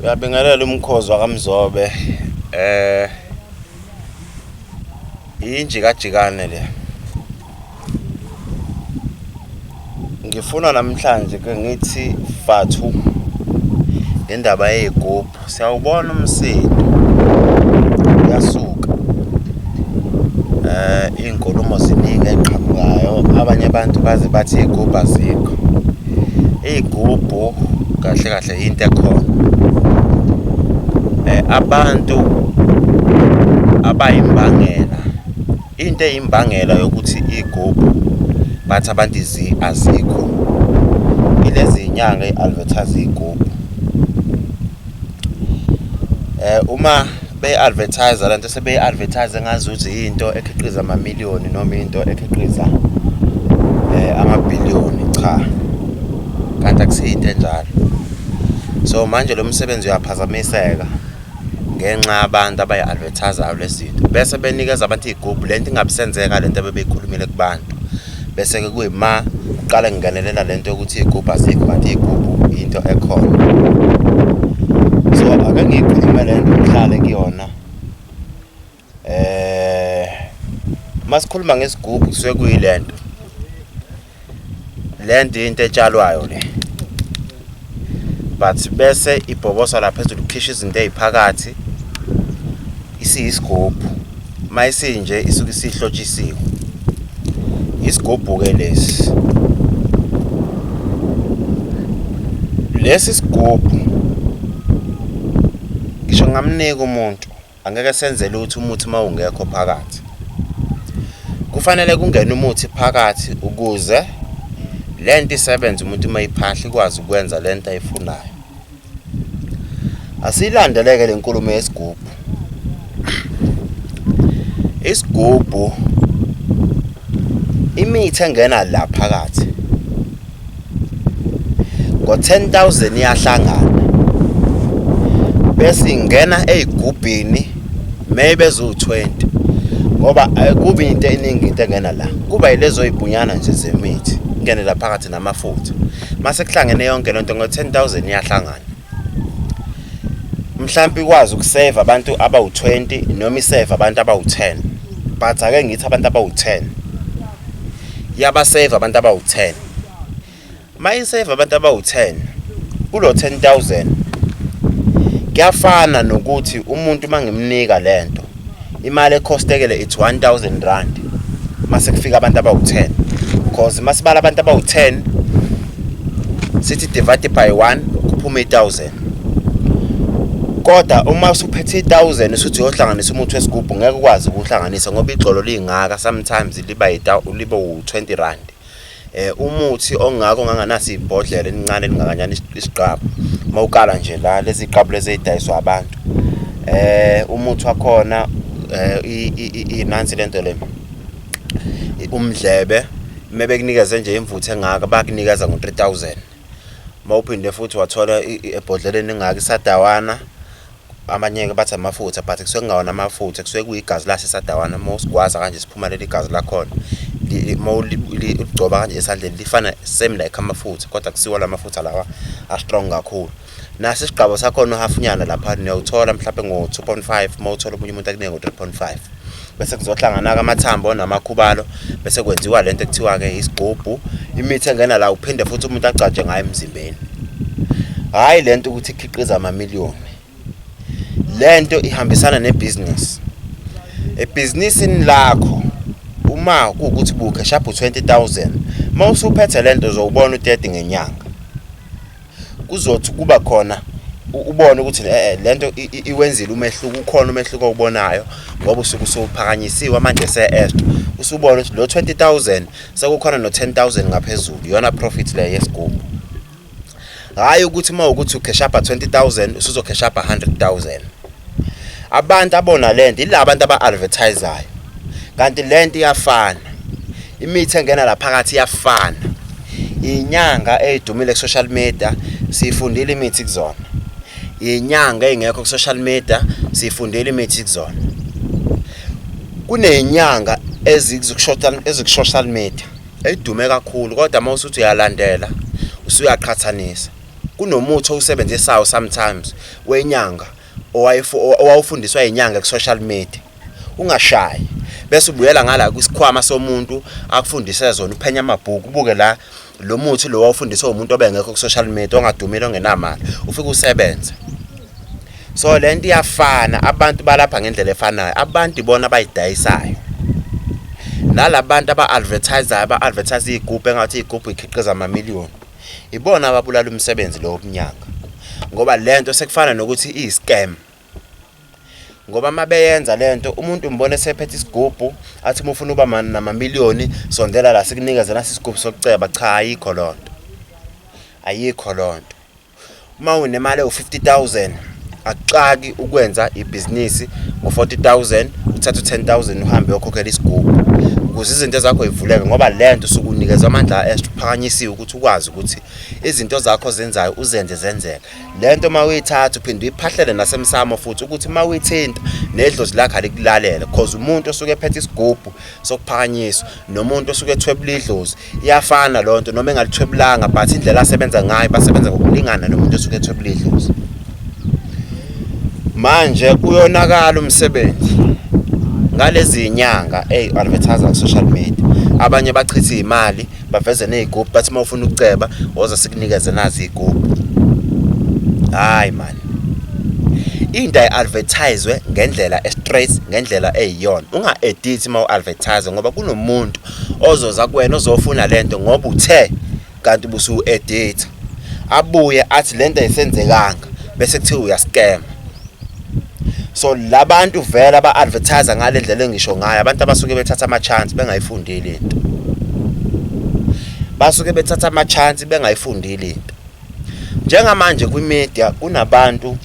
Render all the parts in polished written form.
Uyabingelela umkhozi wakaMzobe. Injikajikane le. Ngifuna namhlanje ke ngithi fathu ngendaba yey'gubhu. Siyawubona umsindo uyasuka. Iy'nkulumo ziningi ey'qhamukayo, abanye abantu baze bathi iy'gubhu azikho. Iy'gubhu kahle kahle into ekhona. Abantu abayimbangela, into eyimbangela yokuthi iy'gubhu bathi abantu azikho ilezi y'nyanga ey'advertise iy'gubhu. Uma beyi-advertise lento sebeyi-advertise engazuthi yinto ekhiqiza amamiliyoni noma into ekhiqiza amabhiliyoni, cha, kanti akusiyo into enjalo. So manje lo msebenzi uyaphazamiseka ngenxa yabantu abayi-advertise-ayo lezi zinto, bese benikeza abantu iy'gubhu, lento ingabe isenzeka lento abebeyikhulumile kubantu. Bese-ke kuyima kuqala ngingenelela lento yokuthi iy'gubhu azikho, kanti iy'gubhu into ekhona. So ake ngiyikhulume lento ngihlale kuyona. Masikhuluma ngesigubhu kusuke kuyilento. Lento into etshalwayo le. But bese ibhobosa la phezulu kukhishwa izinto ey'phakathi isiyisigubhu. Uma isinje isuke isihlotshisiwe. Isigubhu-ke lesi. Lesi sigubhu ngisho ngingamnika umuntu angeke senze lutho umuthi uma ungekho phakathi. Kufanele kungene umuthi phakathi ukuze lento isebenze, umuntu uma eyiphahla ikwazi ukwenza lento ayifunayo. Asiyilandeleke le nkulumo yesigubhu. Isigubhu imithi engena la phakathi ngo-10,000 iyahlangana bese ingena ey'gubhini maybe eziwu-20, ngoba kubi into eningi into engena la, kuba yilezo y'bhunyana nje zemithi ingene la phakathi namafutha. Mase kuhlangene yonke lento ngo-10,000 iyahlangana, mhlawumbe ikwazi ukuseva abantu abawu-20 noma iseve abantu abawu-10, but ake ngithi abantu abawu-10 iyabaseva abantu abawu-10. Uma iseva abantu abawu-10 kulo 10,000, kuyafana nokuthi umuntu uma ngimnika lento imali ekhostekele it's 1000 rand mase kufika abantu abawu-10, because masibala abantu abawu-10 sithi divided by 1 kuphuma i-1000. Kodwa uma usuphethe i-1000 usuthi uyohlanganisa umuthi wesigubhu, ngeke ukwazi ukuwuhlanganisa ngoba igxolo lingaka, sometimes liba liba u-20 rand. Umuthi ongako onganganasi ibhodlela elincane elingakanyana isiqabu, mawukala nje la lezi ziqabu lezi ey'dayiswa abantu, umuthi wakhona inansi lento le umdlebe, mebekunikeze nje imvuthu engaka bakunikeza ngo-3000. Mawuphinde futhi wathola ebhodleleni engaka isadawana, abanye-ke bathi amafutha, but kusuke kungawona amafutha, kusuke kuyigazi laso isadawana. Uma usigwaza kanje siphuma leli gazi lakhona, uma uligcoba kanje esandleni lifana same like amafutha, kodwa kusiwo la mafutha lawa a-strong kakhulu. Naso isigqabo sakhona uhafunyana lapha niyawuthola mhlawumbe ngo-2.5, uma uthola omunye umuntu akunike ngo-3.5. Bese kuzohlangana-ke amathambo namakhubalo, bese kwenziwa lento ekuthiwa-ke isigubhu, imithi engena la, uphinde futhi umuntu agcatshe ngayo emzimbeni. Hhayi lento ukuthi ikhiqiza amamiliyoni, lento ihambisana nebhizinisi. Ebhizinisini lakho uma kuwukuthi bukheshapha u-20,000, uma usuphethe lento uzowubona u-30 ngenyanga. Kuzothi kuba khona ubone ukuthi lento iwenzile umehluko, ukhona umehluko owubonayo ngoba usuke usuphakanyisiwe manje se-extra, usubona ukuthi lo 20,000 sekukhona no-10,000 ngaphezulu. Iyona profit le yesigubhu. Hhayi ukuthi uma ukuthi ukheshapha 20,000 usuzokheshapha 100,000. Abantu abona lento yila bantu aba-advertise-ayo, kanti lento iyafana, imithi engena la phakathi iyafana. Inyanga ey'dumile ku-social media siyifundile imithi kuzona, inyanga ey'ngekho ku-social media siyifundile imithi kuzona. Kuney'nyanga eziku-social media ey'dume kakhulu, kodwa uma usuthi uyalandela usuyaqhathanisa. Kunomuthi owusebenzisayo sometimes wenyanga owawufundiswa inyanga ku-social media, ungashayi bese ubuyela ngala kwisikhwama somuntu akufundise zona, uphenya amabhuku, ubuke la lo muthi lo wawufundiswe umuntu obengekho ku-social media, ongadumile, ongenamali, ufike usebenze. So le nto iyafana, abantu balapha ngendlela efanayo, abantu ibona abayidayisayo nalabantu aba-advertisayo, aba-advertise iy'gubhu engathi iy'gubhu ikhiqiza amamiliyoni, ibona ababulala umsebenzi lo wobunyanga, ngoba le nto sekufana nokuthi iyi-scam. Ngoba uma beyenza le nto, umuntu umbona esephethe isigubhu, athi uma ufuna uba namamiliyoni sondela la sikunikeze nasi isigubhu sokuceba. Cha, ayikho loo nto, ayikho loo nto. Uma unemali ewu-50 000, akuxaki ukwenza ibhizinisi ngo-40 000, uthathe u-10 000 uhambe uyokhokhela isigubhu ukuze izinto zakho ivuleke, ngoba le nto usuke unikezwe amandla extra, uphakanyisiwe ukuthi ukwazi ukuthi izinto zakho zenzayo uzenze zenzeke. Le nto uma uyithatha uphinde uyiphahlele nasemsamo futhi, ukuthi uma uyithinta nedlozi lakho alikulalela, cause umuntu osuke ephethe isigubhu sokuphakanyiswa nomuntu osuke ethwebula idlozi iyafana loo nto, noma engalithwebulanga, but indlela asebenza ngayo basebenza ngokulingana nomuntu osuke ethwebula idlozi. Manje uyonakala umsebenzi ngalezi nyanga eyi-advertise ku-social media. Abanye bachitha iy'mali, baveze ney'gubhu, bathi uma ufuna ukuceba woza sikunikeze nazi iy'gubhu. Hhayi man, into ayi-advertise ngendlela e-straight, ngendlela eyiyona, unga-edit uma u-advertise, ngoba kunomuntu ozoza kuwena ozofuna lento ngoba uthe kanti ubusu-edit, abuye athi lento ayisenzekanga, bese kuthiwa uya-scam. So labantu vele aba-advertise ngale ndlela engisho ngayo, abantu abasuke bethatha ama-chance bengayifundile into, basuke bethatha ama-chance bengayifundile into. Njengamanje kwi-media kunabantu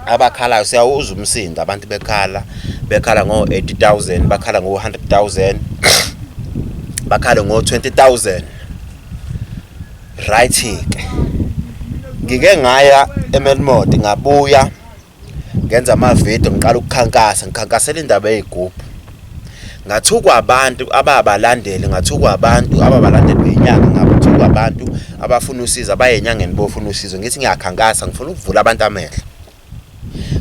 abakhalayo, siyawuzwa umsindo, abantu bekhala, bekhala ngo-80 000, bakhala ngo-100 000, bakhala ngo-20 000. Right-ke, ngike ngaya eMelmoth, ngabuya ngenza amavidiyo, ngiqala ukukhankasa, ngikhankasela indaba yey'gubhu. Ngathukwa abantu ababalandeli, ngathukwa abantu ababalandeli benyanga, ngathukwa abantu abafuna usizo, abaye enyangeni bofuna usizo. Ngithi ngiyakhankasa, ngifuna ukuvula abantu amehlo,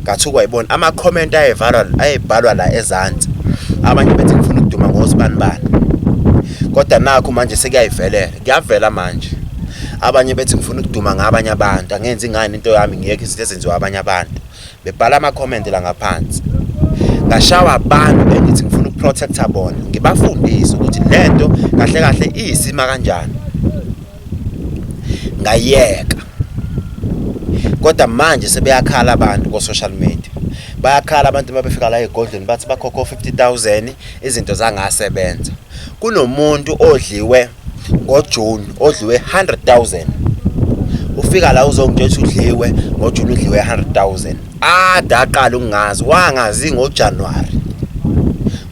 ngathukwa yibona ama-comment ayevalwa, ayebhalwa la ezansi, abanye bethi ngifuna ukuduma ngosibani bani. Kodwa nakho manje sekuyayivelela, kuyavela manje, abanye bethi ngifuna ukuduma ngabanye abantu, angenzi ngani into yami, ngiyeke izinto ezenziwa abanye abantu, bebhala ama-comment la ngaphansi. Ngashawa abantu engithi ngifuna ukuprotecta bona, ngibafundise ukuthi lento kahle kahle iyisima kanjani, ngayeka. Kodwa manje sebeyakhala abantu ko-social media, bayakhala abantu uma befika la ey'godlweni, bathi bakhokha o-50 000, izinto zangasebenza. Kunomuntu odliwe ngoJune, odliwe 100 000, ufika la uzongitshela ukuthi udliwe ngoJune, udliwe 100 000, ade aqala ukungazi, wangazi ngoJanuary.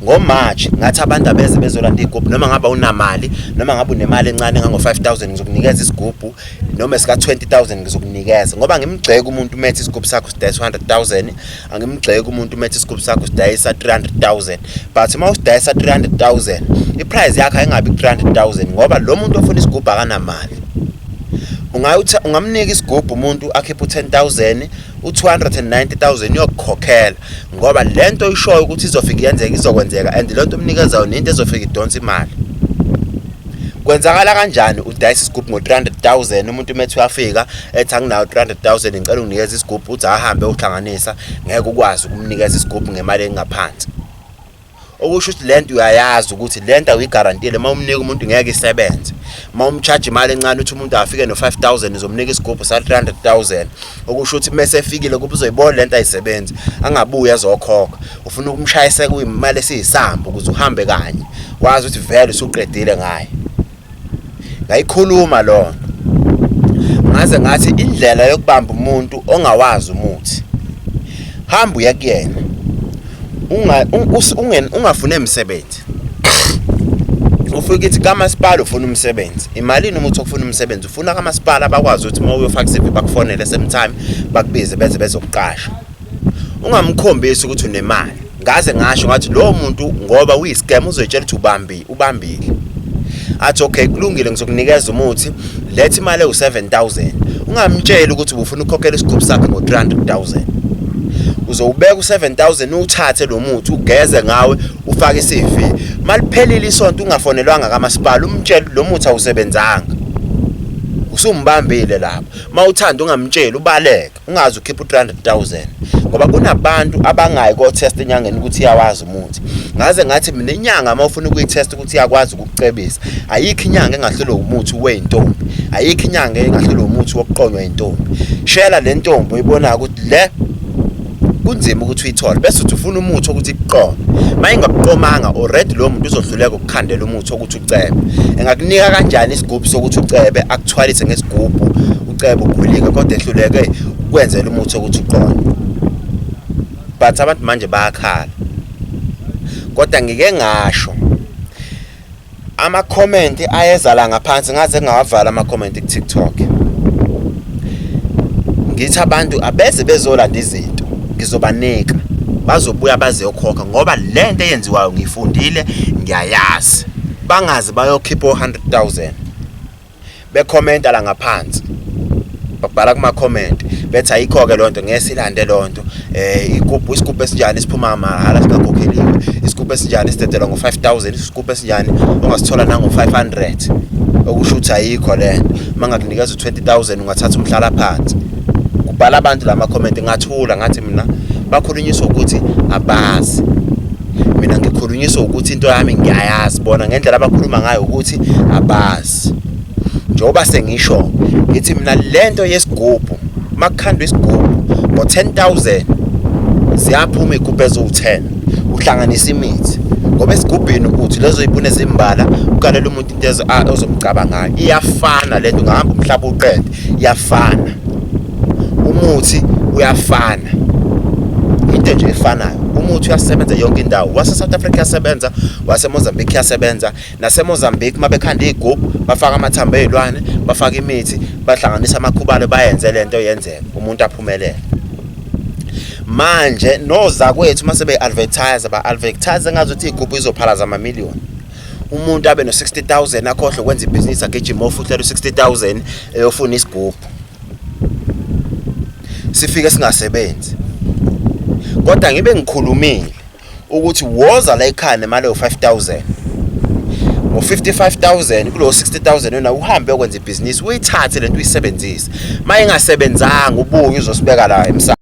NgoMarch ngathi abantu abeze bezolanda iy'gubhu, noma ngabe awunamali, noma ngabe unemali encane engango-5000, ngizokunikeza isigubhu, noma esika-20 000 ngizokunikeza, ngoba ngimgxeka umuntu umethe isigubhu sakho sidayisa 100 000, angimgxeki umuntu umethe isigubhu sakho sidayisa 300 000, but uma usidayisa 300 000, iprice yakho ayingabi 300 000, ngoba lo muntu ofuna isigubhu akanamali. Ungamnika isigubhu umuntu akhiphe u-10 000, u-290 000 uyokukhokhela, ngoba lento oyishoyo ukuthi izofika yenzeka izokwenzeka, and lento umnikezayo nento ezofika idonsa imali. Kwenzakala kanjani udayisa isigubhu ngo-300 000, umuntu umethi uyafika ethi anginayo 300 000, ngicela unginikeze isigubhu, uthi ahambe uhlanganisa, ngeke ukwazi ukumnikeza isigubhu ngemali engaphansi? Okusho ukuthi lento uyayazi ukuthi lento awuyigarantile, uma umnika umuntu ngeke isebenze. Uma umcharge imali encane, uthi umuntu afike no-5000, uzomnika isigubhu sa-300 000, okusho ukuthi mese efikile kuba uzoyibona lento ayisebenzi, angabuyi azokhokha. Ufuna ukumshayisa kuyimali esiyisamba ukuze uhambe kanye wazi ukuthi vele usuqedile ngaye. Ngayikhuluma loo nto, ngaze ngathi indlela yokubamba umuntu ongawazi umuthi, hamba uye kuyena, ungafune umsebenzi, ufike ithi kamasipala ufuna umsebenzi, imalini umuthi okufuna umsebenzi, ufuna kamasipala bakwazi ukuthi uma uyofaka i-CV bakufonele same time, bakubize beze bezokuqasha. Ungamkhombisi ukuthi unemali. Ngaze ngasho ngathi lowo muntu, ngoba uyi-scam, uzoyitshela ukuthi ubambile. Athi okay, kulungile, ngizokunikeza umuthi, letha imali ewu-7000. Ungamtsheli ukuthi ubufuna ukukhokhela isigubhu sakhe ngo-300,000. Uzowubeka u-7000, uwuthathe lo muthi, ugeze ngawe, ufake i-CV. Maliphelile isonto ungafonelwanga kamasipala, umtshele lo muthi awusebenzanga, usumbambile lapho. Mawuthanda ungamtsheli, ubaleke, ungaze ukhiphe u-300,000, ngoba kunabantu abangayi ko-test enyangeni ukuthi iyawazi umuthi. Ngaze ngathi mina inyanga uma ufuna ukuyitest ukuthi iyakwazi ukukucebisa, ayikho inyanga engahlulwa umuthi wey'ntombi, ayikho inyanga engahlulwa umuthi wokuqonywa intombi. Shela le ntombi oyibonayo ukuthi le kunzima ukuthi uyithole, bese uthi ufuna umuthi wokuthi ikuqome. Uma ingakuqomanga already, lowo muntu uzohluleka ukukhandela umuthi wokuthi ucebe. Engakunika kanjani isigubhu sokuthi ucebe, akuthwalise ngesigubhu, ucebe, ugwilike, kodwa ehluleke ukwenzela umuthi wokuthi uqome? But abantu manje bayakhala, kodwa ngike ngasho ama-comment ayeza la ngaphansi, ngaze ngawavala ama-comment ku-TikTok. Ngithi abantu abeze bezolanda izinto, ngizobanika, bazobuya bazeyokhokha, ngoba le nto eyenziwayo ngiyifundile, ngiyayazi. Bangaze bayokhipha o-100,000 bekhomenta la ngaphansi, babhala kuma-comment bethi ayikho-ke loo nto, ngeke silande loo nto. Igubhu, isigubhu esinjani siphuma mahhala singakhokheliwe? Isigubhu esinjani sidedelwa ngo-5000? Isigubhu esinjani ongasithola nango-500? Okusho ukuthi ayikho le nto. Uma ngakunikeza u-20,000 ungathatha umhlalaphansi. Kubhala abantu la ma-comment, ngathula, ngathi mina bakhulunyiswa ukuthi abazi, mina ngikhulunyiswa ukuthi into yami ngiyayazi. Bona ngendlela abakhuluma ngayo ukuthi abazi. Njengoba sengisho, ngithi mina lento yesigubhu, makukhandwa isigubhu ngo-10,000 ziyaphuma iy'gubhu eziwu-10, uhlanganisa imithi, ngoba esigubhini uthi lezo y'puni ezimbala, ukalela umuntu into ozomcaba ngayo. Iyafana lento, ungahamba umhlaba uqede, iyafana, umuthi uyafana, into nje efanayo. Umuthi uyasebenza yonke indawo, wase-South Africa uyasebenza, wase-Mozambique uyasebenza. Nase-Mozambique uma bekhanda iy'gubhu bafaka amathambo ey'lwane, bafaka imithi, bahlanganisa amakhubalo, bayenze lento yenzeka, umuntu aphumelele. Manje nozakwethu uma sebe-advertise, ba-advertise ngazuthi iy'gubhu izophalaza amamiliyoni. Umuntu abe no-60,000, akhohlwe ukwenza ibhizinisi, agijime ofuhlela u-60,000 eyofuna isigubhu, sifike singasebenzi. Kodwa ngibe ngikhulumile ukuthi woza la ekhaya nemali ewu-5000, ngo-55,000 kulowo 60,000 wena uhambe uyokwenza ibhizinisi, uyithathe lento uyisebenzise. Uma ingasebenzanga ubuye uzosibeka la emsamo.